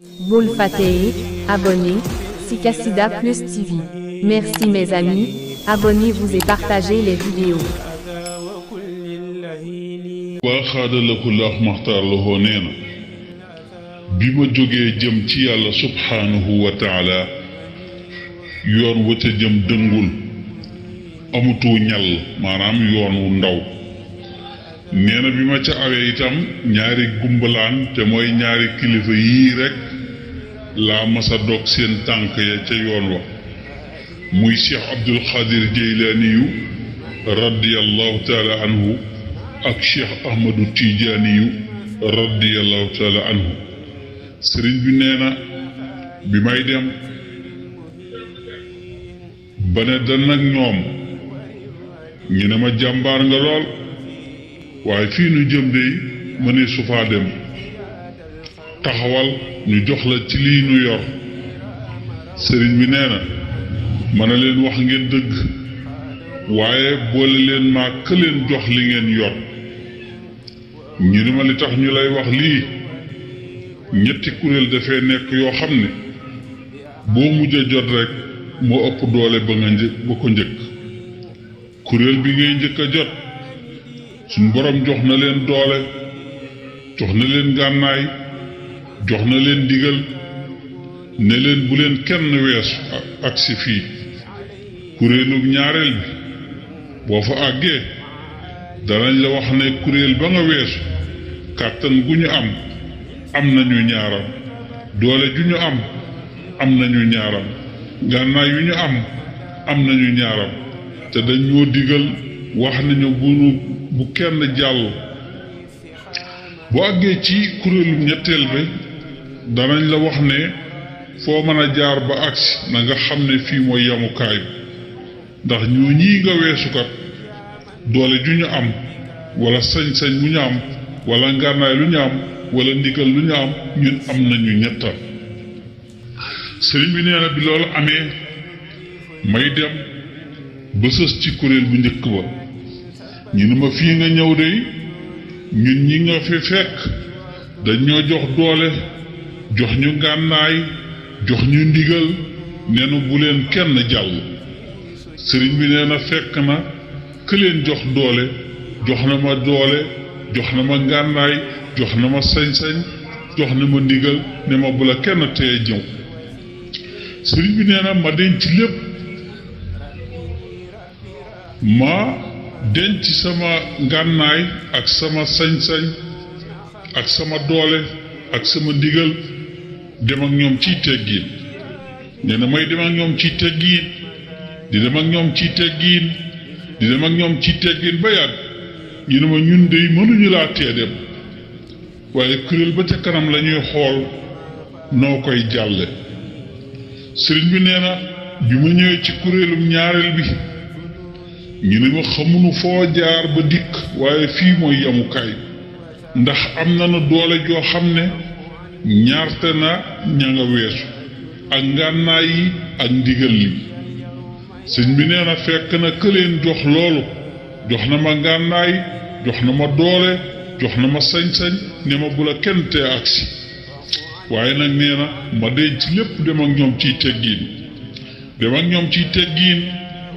Bul fateh, abonnez, Sikassida Plus TV. Merci mes amis, abonnez-vous et partagez les vidéos. waa xaadalakullah maxtaar lahoo nee na bi ma jógee jëm ci yàlla subhaanahu wa taala yoon wa ca jëm dëngul amutu ñal maanaam yoon wu ndaw nee na bi ma ca awee itam ñaari gumbalaan te mooy ñaari kilifa yii rekk laa masa dog seen tànk ya ca yoon wa muy Cheikh Abdul Xaadir Jeylaaniyu radiyallahu taala anhu ak Cheikh Ahmadu Tijaaniyu radiyallahu taala anhu sëriñ bi nee na bi may dem ba ne dan nag ñoom ñu ne ma jàmbaar nga lool waaye fii nu jëm dey ma ne su faa dem taxawal ñu jox la ci lii nu yor sëriñ bi nee na ma ne leen wax ngeen dëgg waaye boole leen maa ka leen jox li ngeen yor ñu ne ma li tax ñu lay wax lii ñetti kuréel dafee nekk yoo xam ne boo mujj a jot rek moo ëpp doole ba ko njëkk kuréel bi ngay njëkk a jot suñ borom jox na leen doole jox na leen gànnaay jox na leen digal ne leen bu leen kenn weesu ak si fii kuréelu ñaareel bi boo fa àggee danañ la wax ne kuréel ba nga weesu kàttan gu ñu am nañu ñaaram doole ju ñu am nañu ñaaram gànnaay yu ñu am nañu ñaaram te dañoo digal wax nañu bu kenn jàll boo àggee ci kuréelu ñetteel bi danañ la wax ne foo mën a jaar ba agsi na nga xam ne fii mooy yamukaay ndax ñoo ñii nga weesukat doole ju ñu am wala sañ-sañ bu ñu am wala ngànnaay lu ñu am wala ndigal lu ñu am ñun am nañu ñettal sëriñ bi nee na bi loolu amee may dem ba sës ci kuréel bu njëkk ba ñu ne ma fii nga ñëw de ñun ñi nga fi fekk dañoo jox doole jox ñu ngànnaay jox ñu ndigal nenu bu leen kenn jàll sëriñ bi nee na fekk na ka leen jox doole jox na ma doole jox na ma ngànnaay jox na ma sañ-sañ jox na ma ndigal ne ma bu la kenn teye ñëw sëriñ bi nee na ma denc lépp ma denc sama ngànnaay ak sama sañ-sañ ak sama doole ak sama ndigal dem ak ñoom ciy teggiin nee na may dem ak ñoom ciy teggiin di dem ak ñoom ciy teggiin di dem ak ñoom ciy teggiin ba yàgg ñu ne ma ñun de mënuñu laa tee dem waaye kuréel ba ca kanam la ñuy xool noo koy jàlle sëriñ bi nee na bi ma ñëwee ci kuréelum ñaareel bi ñu ne ma xamuñu foo jaar ba dikk waaye fii mooy yamukaay ndax am nañu doole joo xam ne ñaarte na ña nga weesu ak ngànnaay yi ak ndigal li sëñ bi nee na fekk na këleen jox loolu jox na ma ngànnaay jox na ma doole jox na ma sañ-sañ ne ma bu la kenn tee agsi waaye nag nee na ma denc lépp dem ak ñoom ciy teggiin dem ak ñoom ciy teggiin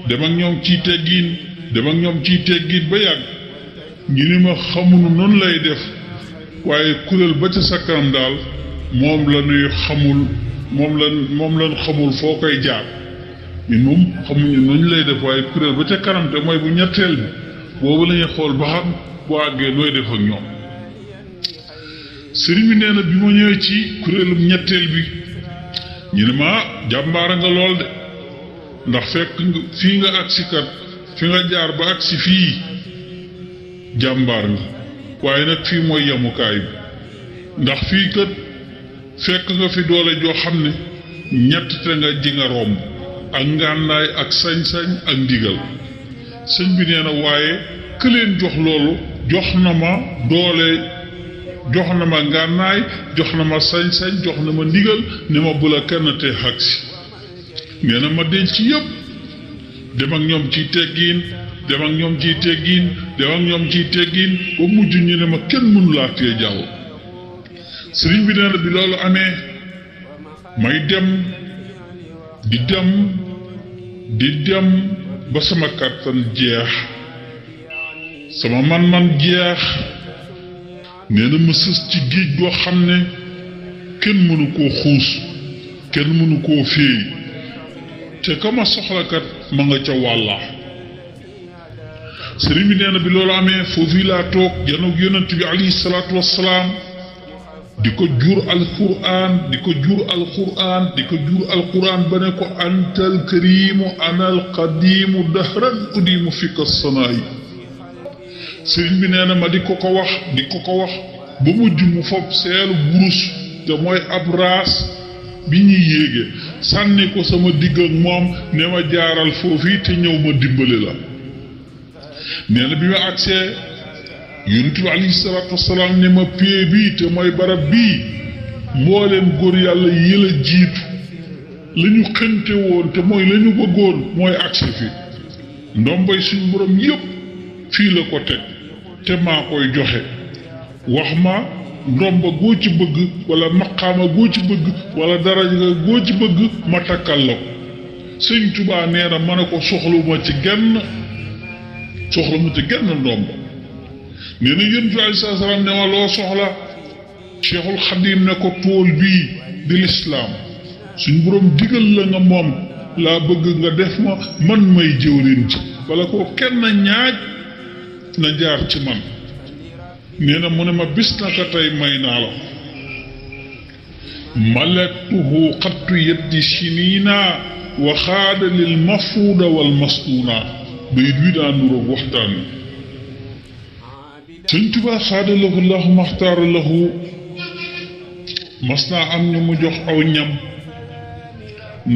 dem ak ñoom ciy teggiin dem ak ñoom ciy teggiin ba yàgg ñu ni ma xamuñu noonu lay def waaye kuréel ba ca sa kanam daal moom la ñuy xamul moom lañ xamul foo koy jaar ñun moom xamuñu noonu lay def waaye kuréel ba ca kanam te mooy bu ñetteel bi boobu la ñuy xool ba xam boo àggee nooy def ak ñoom sëriñ bi nee na bi ma ñëwee ci kuréelum ñetteel bi ñu ne ma jàmbaara nga lool de ndax fekk fii nga agsi kat fi nga jaar ba agsi fii jàmbaar nga waaye nag fii mooy yamukaay bi ndax fii kat fekk nga fi doole joo xam ne ñett te nga ji nga romb ak ngànnaay ak sañ-sañ ak ndigal sëñ bi nee na waaye ka leen jox loolu jox na ma doole jox na ma ngànnaay jox na ma sañ-sañ jox na ma ndigal ne ma bu la kenn te agsi nee na ma denc yépp dem ak ñoom ciy teggiin dem ak ñoom ciy teggiin dem ak ñoom ciy teggiin ba mujj ñu ne ma kenn mënu laa tee jàll sëriñ bi nee na bi loolu amee may dem di dem ba sama kàttan jeex sama man-man jeex nee na ma sës ci géej goo xam ne kenn mënu koo xuus kenn mënu koo féey te ka ma soxlakat ma nga ca wàlla sëriñ bi nee na bi loolu amee foofu laa toog janoog yonent bi alayhi salaatu wassalaam di ko jur alquran ba ne ko antal karimu anal qadimu dahran udimu fika sanaayi sëriñ bi nee na ma di ko ko wax ba mujj mu fob seelu burus te mooy ab raas bi ñuy yéege sànni ko sama digg ak moom ne ma jaaral foofu te ñëw ma dimbali la nee na bi ma agsee yonent bi alayhi salaatu wasalaam ne ma pee bii te mooy barab bii mbooleem góor yàlla yi la jiitu la ñu xënte woon te mooy la ñu bëggoon mooy agsi fi ndombay suñu borom yépp fii la ko teg te maa koy joxe wax ma ndomba goo ci bëgg wala maqaama goo ci bëgg wala daraja goo ci bëgg ma takkal la ko sëñ Tuubaa nee na ma ne ko soxluma ci genn ndomba nee na yonent bi alayhi salaam ne ma loo soxla Cheikhul Xadim ne ko tool bii di lislaam suñ boroom digal la nga moom laa bëgg nga def ma man may jëwriñ ci wala ko kenn ñaaj na jaar ci man nee na mu ne ma bis naka tey may naa la malaktuhu xattu yeddi siniina wa xaada lil mafuuda wal masnuuna bayit wi daa nuroog waxtaan wi sëñ Tuubaa xaada lahu lahu maxtaara lahu mas naa am ñu mu jox aw ñam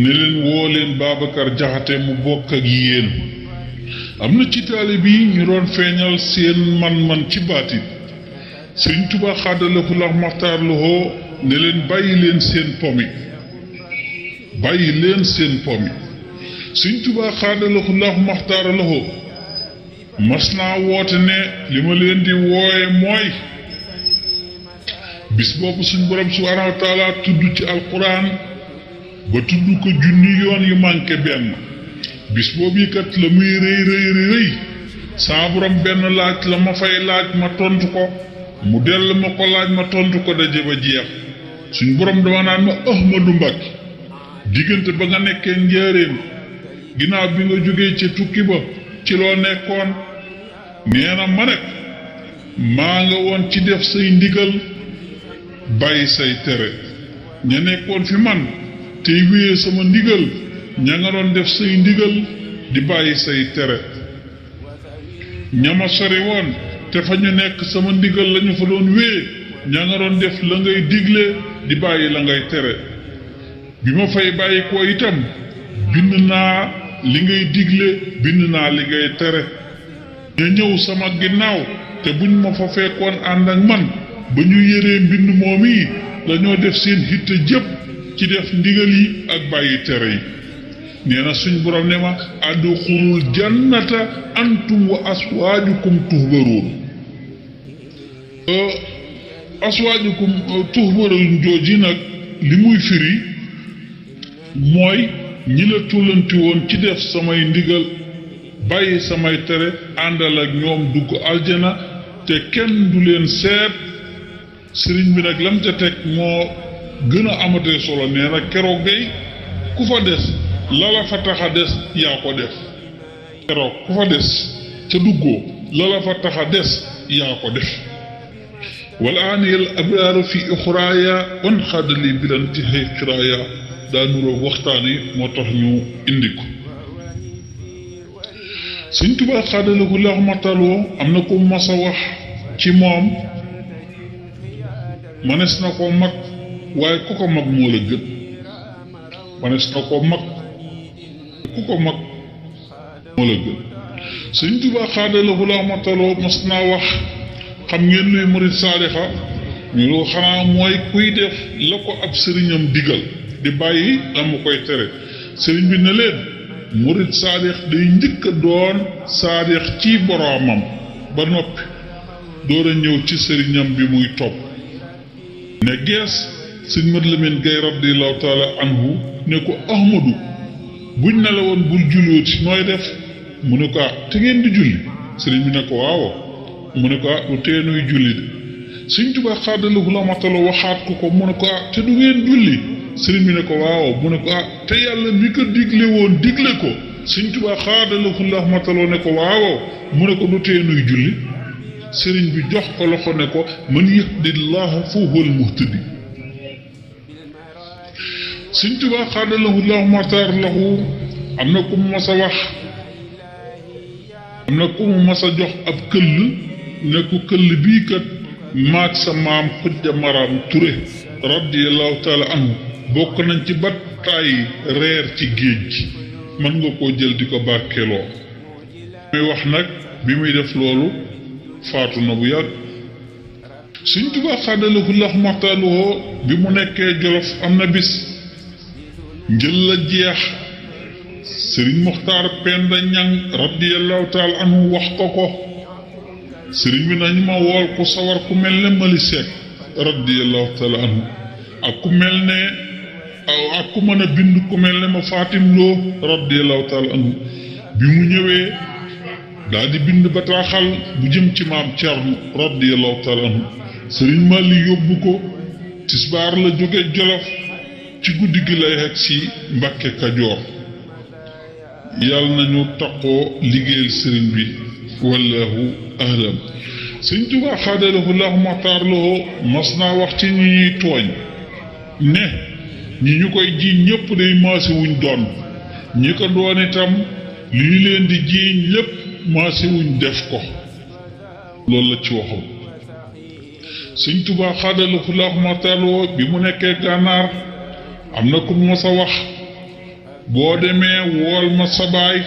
ne leen woo leen Babacar Jaxate mu bokk ak yéen am na ci taalibe yi ñu doon feeñal seen man-man ci baatin sëñ Tuubaa xaada lahu lahu maxtaara lahu ne leen bàyyi leen seen pomi sëñ Tuubaa xaada lahu lahu maxtaara lahu mas naa woote ne li ma leen di wooye mooy bis boobu suñ borom subhaanahu wa taala tudd ci alquran ba tudd ko junni yoon yu manqué benn bis boobu kat la muy rëy saa borom benn laaj la ma fay laaj ma tontu ko mu dell ma ko laaj ma tontu ko daje ba jeex suñ borom dama naan ma Ahmadu Mbàkke diggante ba nga nekkee njaareem ginnaaw bi nga jógee ci tukki ba ci loo nekkoon nee na ma nekk maa nga woon ci def say ndigal bàyyi say tere ña nekkoon fi man tey wéyee sama ndigal ña nga doon def say ndigal di bàyyi say tere ña ma sori woon te fa ñu nekk sama ndigal lañu fa doon wéye ña nga doon def la ngay digle di bàyyi la ngay tere bi ma fay bàyyi ko itam bind naa li ngay digle bind naa li ngay tere ña ñëw sama ginnaaw te buñ ma fa fekkoon ànd ak man ba ñu yëree mbind moom yi dañoo def seen hitte jëpp ci def ndigal yi ak bàyyi tere yi nee na suñ borom ne ma adxulul jannata antum wa aswaajukum tuhbaruun aswaajukum tuhbaruun jooji nag li muy firi mooy ñi la tullanti woon ci def samay ndigal bàyyi samay tere àndal ak ñoom dugg aljana te kenn du leen seet sëriñ bi nag lam ca teg moo gën a amatee solo nee na keroog day ku fa des lala fa tax a des yaa ko def keroog ku fa des ca duggoo lala fa tax a des yaa ko def wala aaniyal abraaru fi uxraaya wan xaadali bilanti xëy xiraaya daa nuroog waxtaan yi moo tax ñu indi ko Sëñ Tuubaa xaadalahu laahu mataloo am na ko mas a wax ci moom manes na ko mag waaye ku ko mag moo la gën manes na ko mag ku ko mag moo la gën Sëñ Tuubaa xaadalahu laahu mataloo mas naa wax xam ngeen luy murid saadixa ñu loo xanaa mooy kuy def la ko ab sëriñam digal di bàyyi la mu koy tere sëriñ bi ne leen murid saadix day njëkk a doon saadix ci boroomam ba noppi door a ñëw ci sëriñam bi muy topp ne gees sëñ Mat Lamin Gay radiyallahu taala anhu ne ko Ahmadu buñ ne la woon bul jullooti nooy def mu ne ko te ngeen di julli sëriñ bi ne ko waaw mu ne ko du tee nuy julli de sëñ Tuubaa xaadalahu la matalo waxaat ko mu ne ko te du ngeen julli sëriñ bi ne ko waaw mu ne ko te yàlla mi ko digle woon digle ko sëñ Tuubaa xaadalahu la matalo ne ko waaw mu ne ko du tee nuy julli sëriñ bi jox ko loxo ne ko man yahdillahu fa huwal muhtadi sëñ Tuubaa xaadalahu la matar lahu am na ku mu mas a wax am na ku mu mas a jox ab këll ne ko këll bii kat maag sa maam Xujja Maraam Ture radiyallahu taala anhu bokk nañ ci battaay reer ci géej gi mën nga koo jël di ko barkeeloo muy wax nag bi muy def loolu faatu na bu yàgg sëñ Tuubaa xaadalahu la matar lahu bi mu nekkee Jolof am na bis njël la jeex sëriñ Muxtaar Penda Ñang radiyallahu taala anhu wax ko sëriñ bi nañu ma wool ku sawar ku mel ne Mali Seck radiyallahu taala anhu ak ku mel ne ak ku mën a bind ku mel ne ma Fatim Lo radiyallahu taala anhu bi mu ñëwee daal di bind bataaxal bu jëm ci maam Cerno radiyallahu taala anhu sëriñ Mali yóbbu ko tisbaar la jóge Jolof ci guddi gi lay xeg si Mbàkke Kajoor yàlla nañu taqoo liggéeyal sëriñ bi wallahu ahlam sëñ Tuubaa xaadalahu lahu maxtaar lahu mas naa wax ci ñi ñuy tooñ ne ñi ñu koy jiiñ ñëpp day maase wuñ doon ñi ko doon itam li ñu leen di jiiñ lépp maase wuñ def ko loolu la ci waxam sëñ Tuubaa xaadalahu lahu maxtaar lahu bi mu nekkee gànnaar am na ku mos a wax boo demee wool ma sa baay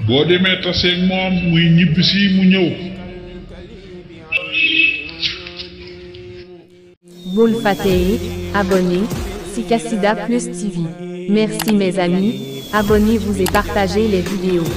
boo demee taseeg moom muy ñibbisi mu ñëw. Bul fàtte abonner ci Kassida Plus TV. Merci mes amis, abonnez-vous et partagez les vidéos.